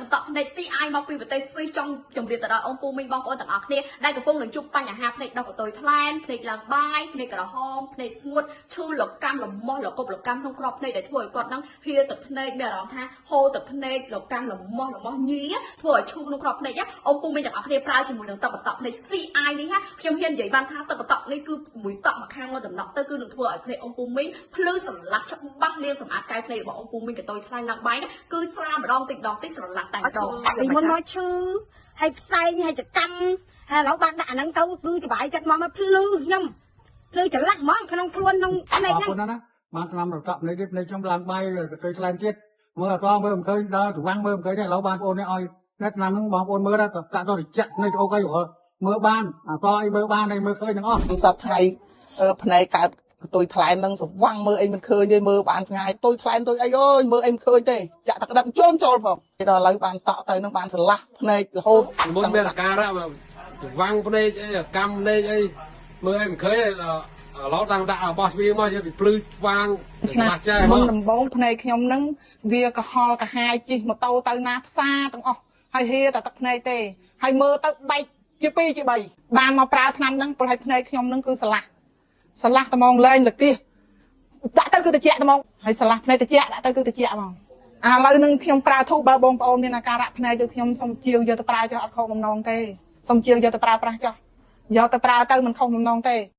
បន្តក់ភ្នែក CI មកពីប្រទេសស្វីសចង់ជម្រាបទៅដល់អង្គពូមីងបងប្អូនទាំងអស់គ្នាដែលកំពុងនឹងជួបបញ្ហាភ្នែកដោះកតុយថ្លែនភ្នែកឡើងបាយភ្នែកក្រហមភ្នែកស្ងួតឈឺលកម្មលមាស់លកុបលកម្មក្នុងក្របភ្នែកដែលធ្វើឲ្យគាត់នឹងហៀទឹកភ្នែកមានអារម្មណ៍ថាហូរទឹកភ្នែកលកម្មលមាស់លមាស់ញីធ្វើឲ្យឈឺក្នុងក្របភ្នែកអង្គពូមីងទាំងអស់គ្នាប្រើជាមួយនឹងទឹកបន្តក់ភ្នែក CI នេះណាខ្ញុំហ៊ាននិយាយបានថាទឹកបន្តក់នេះគឺមួយតក់មួយខាងមកដំណក់ទៅគឺនឹងធ្វើឲ្យភ្នែកអង្គពូមីងភ្លឺស្រឡះច្បាស់លាងសម្អាតកែវភ្នែករបស់អង្គពូមីងកតុយថ្លែនឡើងបាយគឺស្រាម្ដងតិចម្ដងតិចស្រឡះតែម្ដង ពីមុនមកឈឺហើយផ្សែងហើយចកម្មហើយឥឡូវបានដាក់អាហ្នឹងទៅគឺសុបាយចិត្តមកមកភ្លឺខ្ញុំភ្លឺច្រឡះហ្មងក្នុងខ្លួនក្នុងភ្នែក អរ ហ្នឹង គុណណាស់ណាបានឆ្នាំរកប់នេះទៀតនេះខ្ញុំឡើងបាយទៅឃើញខ្លែងទៀតមើលអត់មើលមិនឃើញដល់ច្វាំងមើលមិនឃើញទេឥឡូវបានបងប្អូននេះឲ្យនេះឆ្នាំហ្នឹងបងប្អូនមើលដល់កាក់ទៅរជាក់នេះអូខេមើលបានអកអីមើលបានហើយមើលឃើញទាំងអស់ សប្តាហ៍ថ្ងៃភ្នែកកើតទុយថ្លែននឹងស្វាំងមើលអីមិនឃើញទេមើលបានថ្ងៃទុយថ្លែនទុយអីអើយមើលអីមិនឃើញទេចាក់តែក្តាប់ចូលចូលផងដល់ឥឡូវបានតក់ទៅនឹងបានស្រឡះភ្នែករហូត មុនមានអាការៈច្វាំងភ្នែកអីកម្មភ្នែកអីមើលអីមិនឃើញឥឡូវតាំងដាក់របស់ស្វៀងមកជាពីភ្លឺស្វាង ឆ្នាំ ច្បាស់ចេះ មុ មក នដំបូងភ្នែកខ្ញុំនឹងវាកុហលកាហាយជិះម៉ូតូទៅណាផ្សារទាំងអស់ហើយហៀតែទឹកភ្នែកទេហើយមើលទៅបែកជា2ជា3បានមកប្រើថ្នាំហ្នឹងព្រោះឲ្យភ្នែកខ្ញុំហ្នឹងគឺស្រឡះស្រឡះត្មងលែងលកៀសដាក់ទៅគឺតិចត្មងហើយស្រឡះភ្នែកតិចដាក់ទៅគឺតិចហ្មងឥឡូវនឹងខ្ញុំប្រើធូបបើបងប្អូនមានអាការៈភ្នែកដូចខ្ញុំសុំជាងយកទៅប្រើចុះអត់ខុសបំណងទេសុំជាងយកទៅប្រើប្រាស់ចុះយកទៅប្រើទៅមិនខុសបំណងទេ។